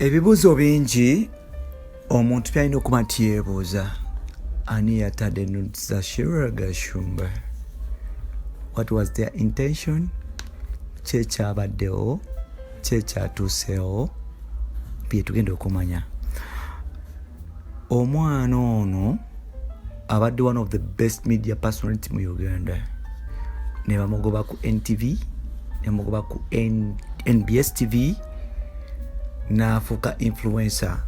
Ebibuuzo bingi omuntu byalina okuba nti yeebuuza, ani yatadde nudes za Shirah Gashumba? What was their intention? Ki ekyabaddewo? Ki ekyatuuseewo? Bye tugenda okumanya. Omwana ono abadde one of the best media personality mu Uganda, ne bamugoba ku NTV, ne bamugoba ku NBS TV, n'afuuka influencer.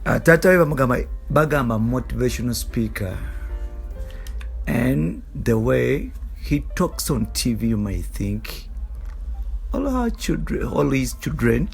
Taata we bamugamba, bagamba motivational speaker, and the way he talks on TV, you may think all her children, all his children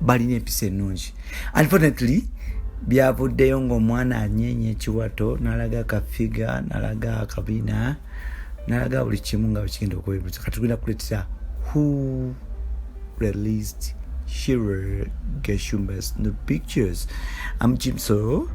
balina empisa ennungi. Unfortunately, byavuddeyo ng'omwana anyeenya ekiwato, n'alaga akafiga, n'alaga akabina, n'alaga buli kimu nga bwekigenda okubeebuuza. Kati tugenda kuleetera who released Shirah Gashumba's new pictures. I'm Jim So.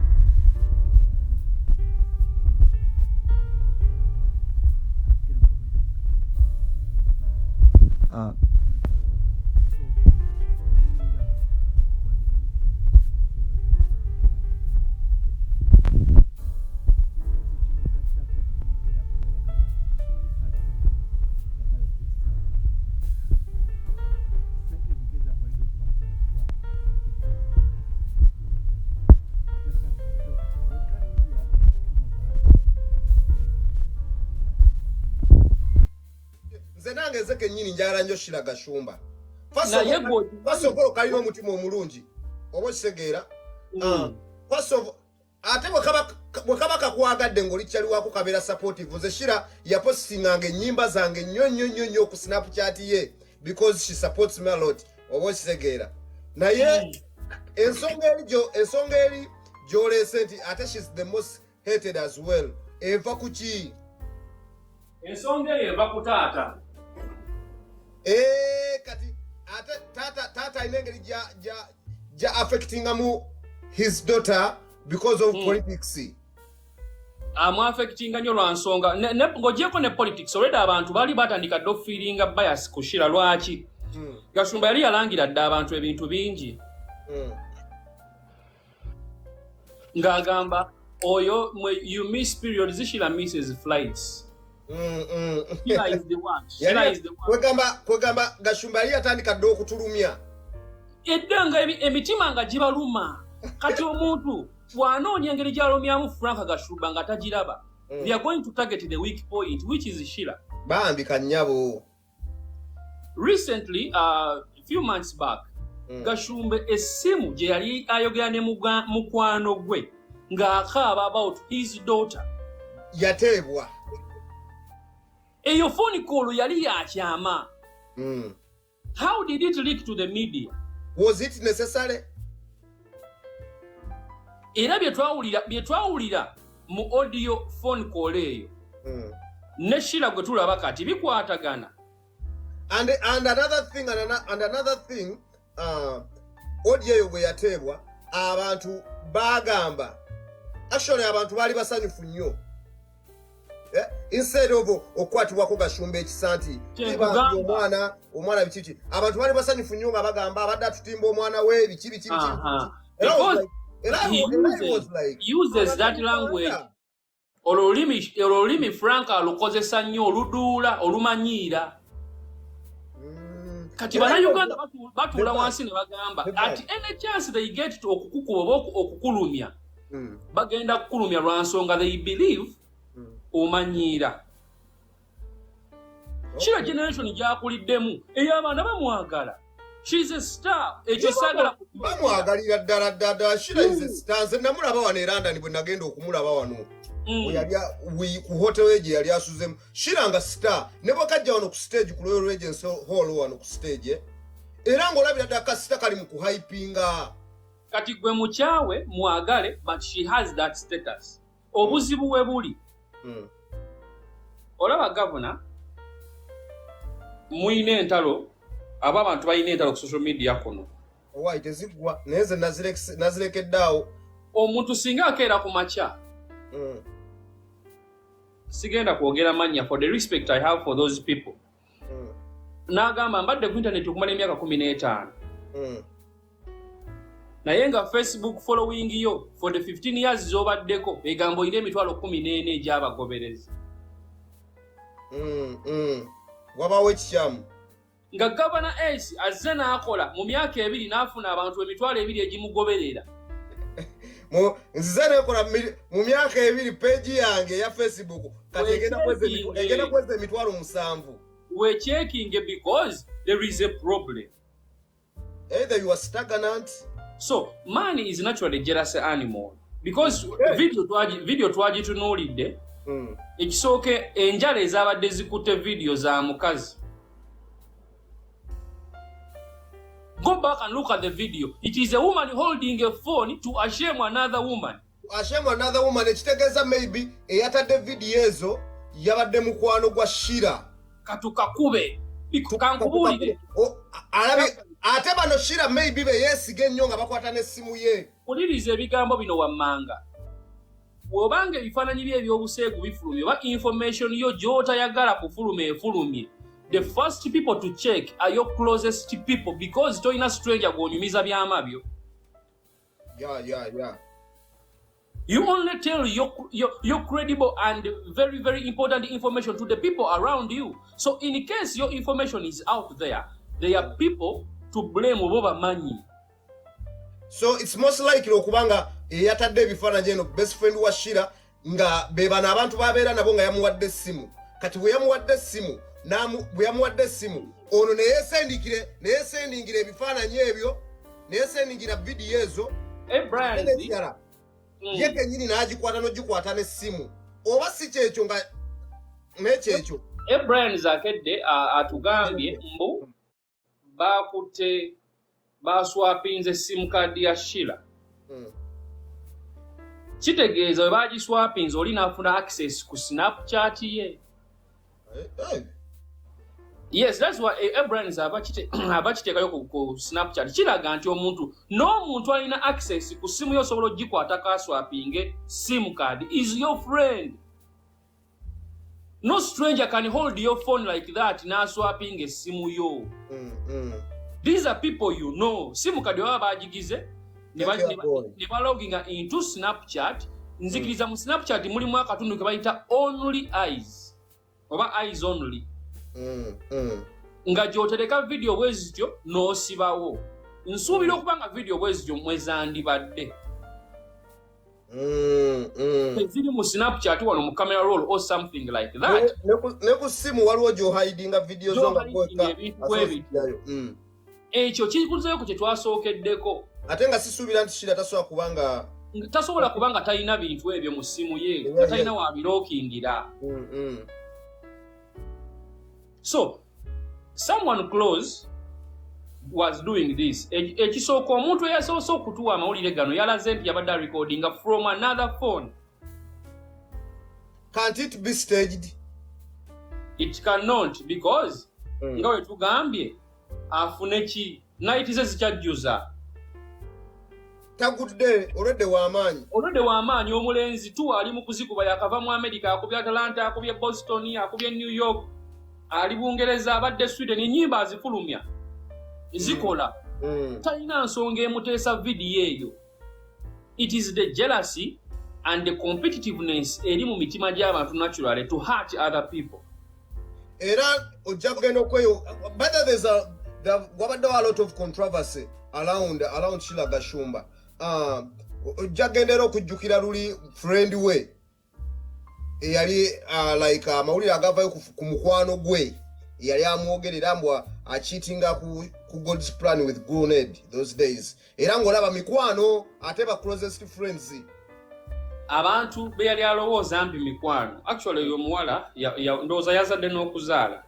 Nze nange nze kennyini njagala nnyo Shira Gashumba. First of all, kalina omutima omulungi, oba okitegeera? First of ate bwe kaba kakwagadde ng'oli kyali wako, kabeera supportive. Nze Shira yapositinganga ennyimba zange nnyo nnyo nnyo nnyo ku Snapchat ye because she supports me a lot, oba okitegeera? Naye ensonga eri gy'oleese nti ate she's the most hated as well, eva ku ki? Ensonga eyo eva ku taata. Kati ate taata alina engeri gya affectingamu his daughter because of politics. Amwaffectinga nnyo lwa nsonga ng'ogyeko ne politics, already abantu baali batandika dda okufiiringa bias ku Shira. Lwaki? Gashumba yali yalangira dda abantu ebintu bingi ng'agamba oyo mwe you miss periods, Shira misses flights. Shira is the one. Shira is the one. Kwegamba Gashumba yali yatandika dda okutulumya. Edda nga emitima nga gibaluma. Kati omuntu bw'anoonya engeri gy'alumyamu Frank Gashumba nga tagiraba, they are going to target the weak point, which is Shira. Bambi kannyabo. Recently, a few months back, Gashumba essimu gye yali ayogera ne mukwano gwe ng'akaaba about his daughter yateebwa. Eyo phone call yali yakyama. How did it leak to the media? Was it necessary? Era bye twawulira mu audio phone call eyo ne Shira gwe tulaba kati bikwatagana. And another thing, audio eyo bwe yateebwa, abantu bagamba, actually abantu baali basanyufu nnyo. Eh, instead of okukwatibwako Gashumba ekisa nti Kyenkugamba. bambi omwana biki biki, abantu baali basanyufu nnyo nga bagamba abadde atutimba omwana we, biki biki biki. Era I was Because like, era he era I was like, uses that language. Olwo olulimi Frank alukozesa nnyo, oluduula, olumanyiira. Kati Bannayuganda batuula wansi ne bagamba at any chance they get to okukukuba oba okukulumya, bagenda kukulumya lwa nsonga they believe omanyiira. Kiro generation gyakuliddemu ey'abaana bamwagala. She's a star, ekyo saagala. Bamwagalira ddala ddala ddala. Shira is a star. Nze namulaba wano e London, bwe nagenda okumulaba wano bwe yali ku hotel ye gye yali asuzemu. Shira nga star, ne bwekajja wano ku stage ku Royal Regency Hall wano ku stage, era ng'olabira ddala ka star kali mu kuhypinga. Kati gwe mukyawe, mwagale, but she has that status. Obuzibu we buli, olaba gavuna muyina entalo, aba abantu balina entalo ku social media kuno. Owaayi, teziggwa, naye nze nazirekedde awo. Omuntu singa akeera ku makya, sigenda kwogera mannya for the respect I have for those people, n'agamba mbadde ku internet okumala emyaka 15, Naye nga Facebook following yo for the 15 years z'obaddeko egamba olina 14,000 egy'abagoberezi. Wabawo ekikyamu. Nga Gavana Ace azze n'akola mu myaka 2 n'afuna abantu 20,000 egimugoberera. Nzize nekola mu myaka 2 page yange ya Facebook kati egenda kweza 7,000. We're checking because there is a problem. Either you are stagnant. So man is naturally a jealous animal because video twagitunuulidde. Ekisooke enjala ezabadde zikutte video za mukazi. Go back and look at the video. It is a woman holding a phone to ashame another woman. Ashame another woman. Ekitegeeza maybe eyatadde video ezo yabadde mukwano gwa Shira. Katukakube. Kankubulire. Ate bano Shira maybe be yeesiga ennyo nga bakwata n'essimu ye. Wuliriza ebigambo bino wammanga. Bw'obanga ebifaananyi bye eby'obuseegu bifulumye oba information yo gy'otayagala kufuluma efulumye. The first people to check are your closest people because toyina stranger gw'onyumiza byama byo. Yeah. You only tell your credible and very, very important information to the people around you. So in case your information is out there, there are people to blame oba bamanyi. So it's most likely okubanga eyatadde ebifaananyi eno best friend wa Shira nga be bano abantu babeera nabo nga yamuwadde essimu. Kati bwe yamuwadde essimu ono neyesendikire ebifaananyi ebyo, neyesendikira vidiyo ezo. Ye kennyini n'agikwata n'ogikwata n'essimu oba si kyekyo nga n'ekyekyo. Brian Zakedde atugambye mbu bakutte baswapinze SIM card ya Shira. Kitegeeza bwe bagiswapinze oli n'afuna access ku Snapchat ye. Yes, that's why Brian abakiteekayo ku Snapchat. Kiraga nti omuntu n'omuntu alina access ku simu yo osobola ogikwatako aswapinge SIM card is your friend. No stranger can hold your phone like that n'aswapinga essimu yo. These are people you know. SIM card baba bagigize ne baloginga into Snapchat. Nzikiriza mu Snapchat mulimu akatundu ke bayita only eyes oba eyes only. Nga gy'otereka video bwe zityo n'osibawo. Nsuubira okuba nga video bwe zityo mwezandibadde. Ziri mu Snapchat wano mu camera roll or something like that. Ne ku simu waliwo gy'ohidinga video zo nga kweka. Ekyo kikuzeeko kye twasookeddeko. Ate nga sisuubira nti Shira tasobola kubanga talina bintu ebyo mu ssimu ye, nga talina wabirokingira. So, someone close was doing this. Ekisooka omuntu eyasoose okutuwa amawulire gano yalaze nti yabadde recording from another phone. Can't it be staged? It cannot because nga we tugambye afune ki night ze zikyajjuza. Tagudde olwedde w'amaanyi. Olwedde w'amaanyi omulenzi tu ali mu kuzikuba yakava mu America, akubye Atlanta, akubye Boston, akubye New York, ali Bungereza, abadde Sweden, ennyimba azifulumya zikola. Talina nsonga emuteesa vidiyo eyo. It is the jealousy and the competitiveness eri mu mitima gy'abantu naturally to hurt other people. Era ojja kugenda okweyo, but there's a wabaddewo a lot of controversy around Shira Gashumba. Ojja kugenda era okujjukira luli friend we eyali like amawulire agavayo ku mukwano gwe eyali amwogerera mbwa acheatinga ku God's plan with Grenade those days. Era ng'olaba mikwano ate ba closest friends. Abantu be yali alowooza mbi mikwano. Actually oyo omuwala ndowooza yazadde n'okuzaala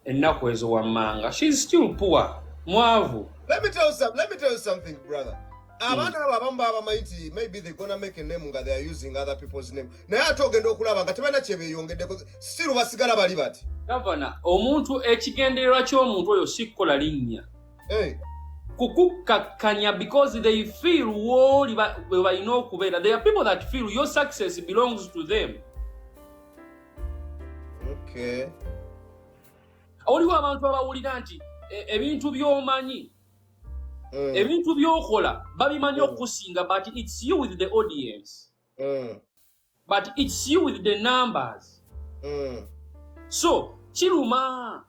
ennaku ezo wammanga. She's still poor. Mwavu. Let me tell you something, brother. Abaana abo abamu baba bamanyi nti maybe they gonna make a name nga they are using other people's name. Naye ate ogenda okulaba nga tebalina kye beeyongeddeko, still basigala bali bati. Gavana, omuntu ekigendererwa ky'omuntu oyo si kukola linnya. Kukukkakkanya because they feel wooli bwe balina okubeera. There are people that feel your success belongs to them. Okay. Waliwo abantu abawulira nti ebintu by'omanyi Ebintu by'okola babimanyi okusinga, but it's you with the audience, but it's you with the numbers. So kiruma.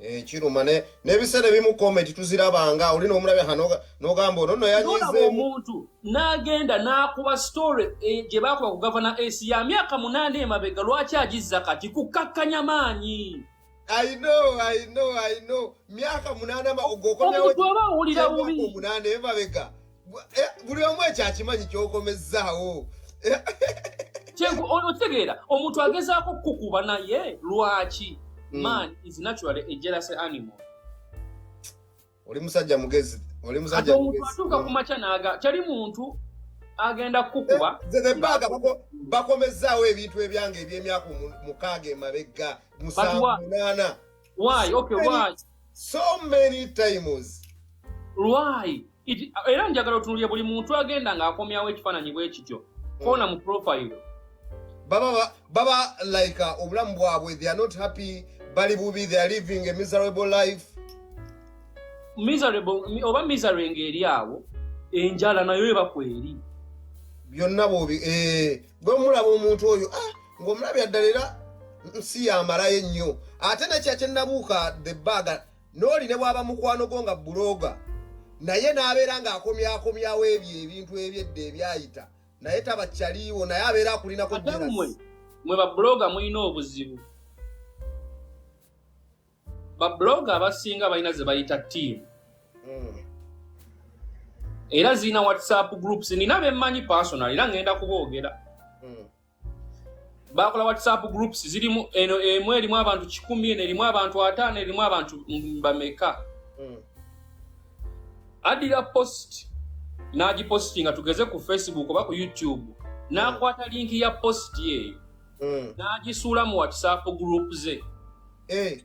Eh, kiruma n'ebiseera ebimu comment tuzirabanga oli n'omulabya n'ogamba ono nno Nolaba yanyizeemu. Omuntu n'agenda n'akuba story gye baakuba ku Gavana Ace ya myaka 8 emabega. Lwaki agizza kati? Kukakkanya maanyi. I know, I know, I know. Myaka 8 ogwokomyawo. Omuntu aba awulira bubi. 8 emabega. Buli omu ekyo akimanyi kyokomezzaawo. Okitegeera, omuntu agezaako kukuba, naye lwaki? Man is naturally a jealous animal. Oli musajja mugezi, oli Kati musajja omuntu mugezi. atuuka ku makya n'aga teri muntu agenda kukuba. Nze the bag bakomezzaawo ebintu ebyange ebyemyaka 6 emabega, 7, 8. Why? Okay, why? So many times. Why? Era njagala otunulire buli muntu agenda ng'akomyawo ekifaananyi bwe kityo koona mu profile. Baba like obulamu bwabwe, they are not happy, bali bubi, they are living a miserable life. Miserable oba misery ng'eri awo, enjala nayo eba kweri. Byonna bwobi gwe mulaba omuntu oyo, ng'omulabya ddala era nsi yamalayo ennyo. Ate nekya kyenabuuka the bag, n'oli ne bw'aba mukwano gwo nga blogger, naye n'abeera ng'akomyakomyawo ebyo ebintu ebyedda ebyayita, naye taba kyaliiwo, naye abeera akulinako Ate jealous. Mmwe ba blogger mulina obuzibu. Ba blogger abasinga balina ze bayita team, era zirina WhatsApp groups. Nina bemmanyi personal, era ngenda kuboogera. Bakola WhatsApp groups, zirimu eno emu erimu abantu 100, eno erimu abantu 50, erimu abantu bameka. Addira post n'agipostinga, tugeze ku Facebook oba ku YouTube, n'akwata link ya post eyo n'agisuula mu WhatsApp group ze. Eh,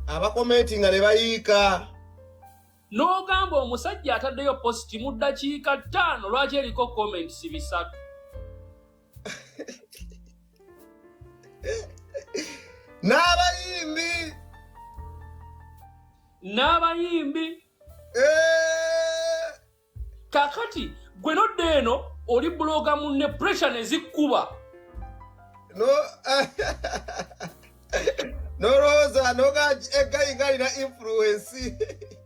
abacommentinga ne bayiika. N'ogamba omusajja ataddeyo post mu ddakiika 5, lwaki eriko comments 300? N'abayimbi. N'abayimbi. Eh, Kakati gwe nodda eno oli blogger munne, pressure ne zikkuba. No, nolowooza noga egayi galina influence.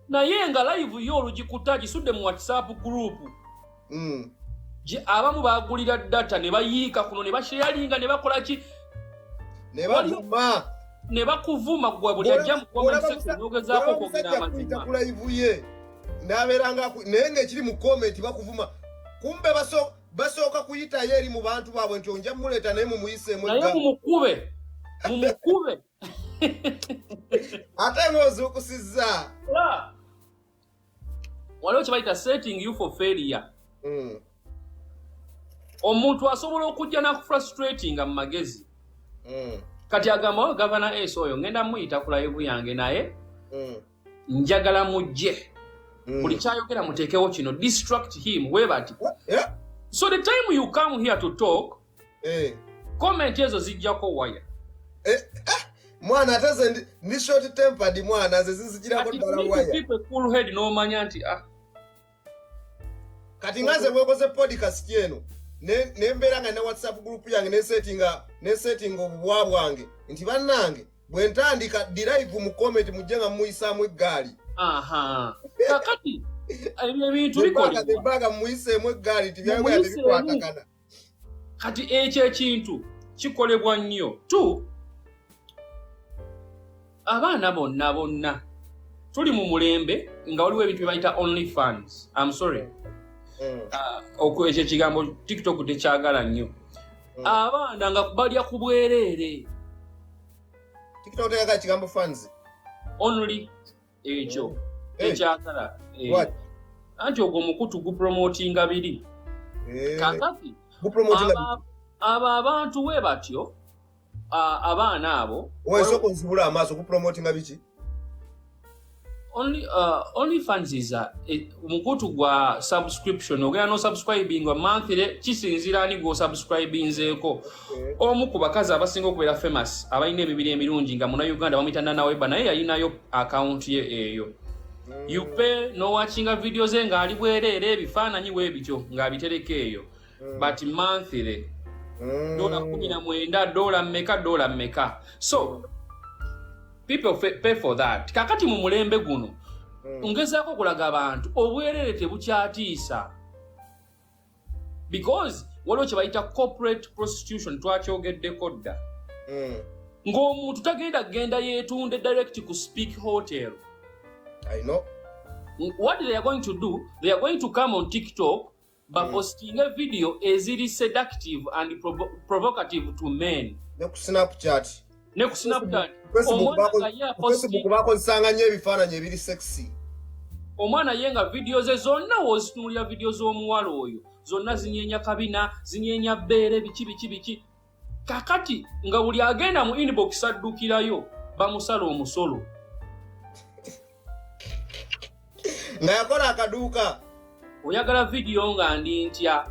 Naye nga live yo olugikuta agisudde mu WhatsApp group. Abamu bagulira data ne bayiika kuno ne basharinga ne bakola ki. Ne bavuma. Ne bakuvuma gwe buli ajja mu comment section n'ogezaako okwogera Omusajja amazima. ku live ye n'abeera nga naye ng'ekiri mu comment bakuvuma, kumbe basooka kuyitayo eri mu bantu baabwe nti onja muleeta, naye mumuyiseemu Naye egga. Mumukube, mumukube. Ate ng'ozuukusizza. Era, waliwo kye bayita setting you for failure. Omuntu asobola okujja nakufrustratinga mu magezi. Kati agamba, "Oh, Gavana Ace oyo ngenda muyita ku live yange, naye njagala mujje buli kyayogera muteekewo kino, distract him we bati." So the time you come here to talk, comment ezo zijjako waya. Eh, ah, mwana, ate ze ndi short tempered, mwana, ze zinzigirako Kati ddala you need to waya. keep a cool head n'omanya nti ah. Kati nga nze bwekoze podcast eno, ne mbeera nga ne WhatsApp group yange nesettinga obubwa bwange nti bannange, bwe ntandika dirive mu comment mujje nga mumuyisaamu eggaali. Aha, kakati ebyo ebintu bikolebwa. Ebbanga mumuyiseemu eggaali nti byayogera Mumuyiseemu. tebikwatagana. Kati ekyo ekintu kikolebwa nnyo tu abaana bonna bonna. Tuli mu mulembe nga waliwo ebintu bye bayita only fans. I'm sorry. Ekyo ekigambo TikTok tekyagala nnyo. Abaana nga balya ku bwereere. TikTok teyagala kigambo fans. Only ekyo tekyagala. What? Anti ogwo omukutu gupromotinga biri. Kakati Gupromotinga. Abo abantu we batyo, abaana abo. Osooka onzibula amaaso, gupromotinga biki? Only fans is mukutu gwa subscription. Ogenda nosubscribinga monthly, kisinziira ani gwosubscribinzeeko. Omu ku bakazi abasinga okubeera famous abalina emibiri emirungi nga munauganda bamuyita Nana Weba, naye yalinayo akawunti ye eyo. You pay nowatchinga video ze ng'ali bwereere, ebifaananyi weebityo ng'abitereka eyo, but monthly dola 19, dola mmeka, dola mmeka. So people pay for that. Kakati mu mulembe guno ngezaako okulaga abantu obwerere tebukyatiisa, because waliwo kye bayita corporate prostitution, twakyogeddeko dda, ng'omuntu tagenda genda yeetunde direct ku Speke Hotel. I know. What they are going to do, they are going to come on TikTok, bapostinga video eziri seductive and provocative to men. Ne ku Snapchat. Ne ku Snapchat. Facebook. Omwana nga ye Ku Facebook bakozesanga nnyo ebifaananyi ebiri sexy. Omwana ye nga video ze zonna wozitunuulira, video z'omuwala oyo zonna zinyenya kabina, zinyenya bbeere, biki biki biki. Kakati nga buli agenda mu inbox addukirayo bamusala omusolo. Nga yakola akaduuka. Oyagala video nga ndi ntya?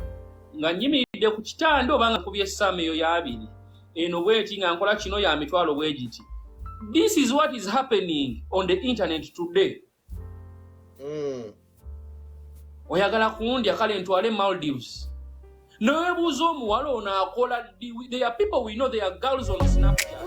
Nga nyimiridde ku kitanda oba nga nkubye essaama eyo y'abiri eno bweti, nga nkola kino, ya mitwalo bwe giti. This is what is happening on the internet today. Oyagala kundya? Kale ntwale Maldives. Newebuuza omuwala ono akola ddi? There are people we know, there are girls on Snapchat.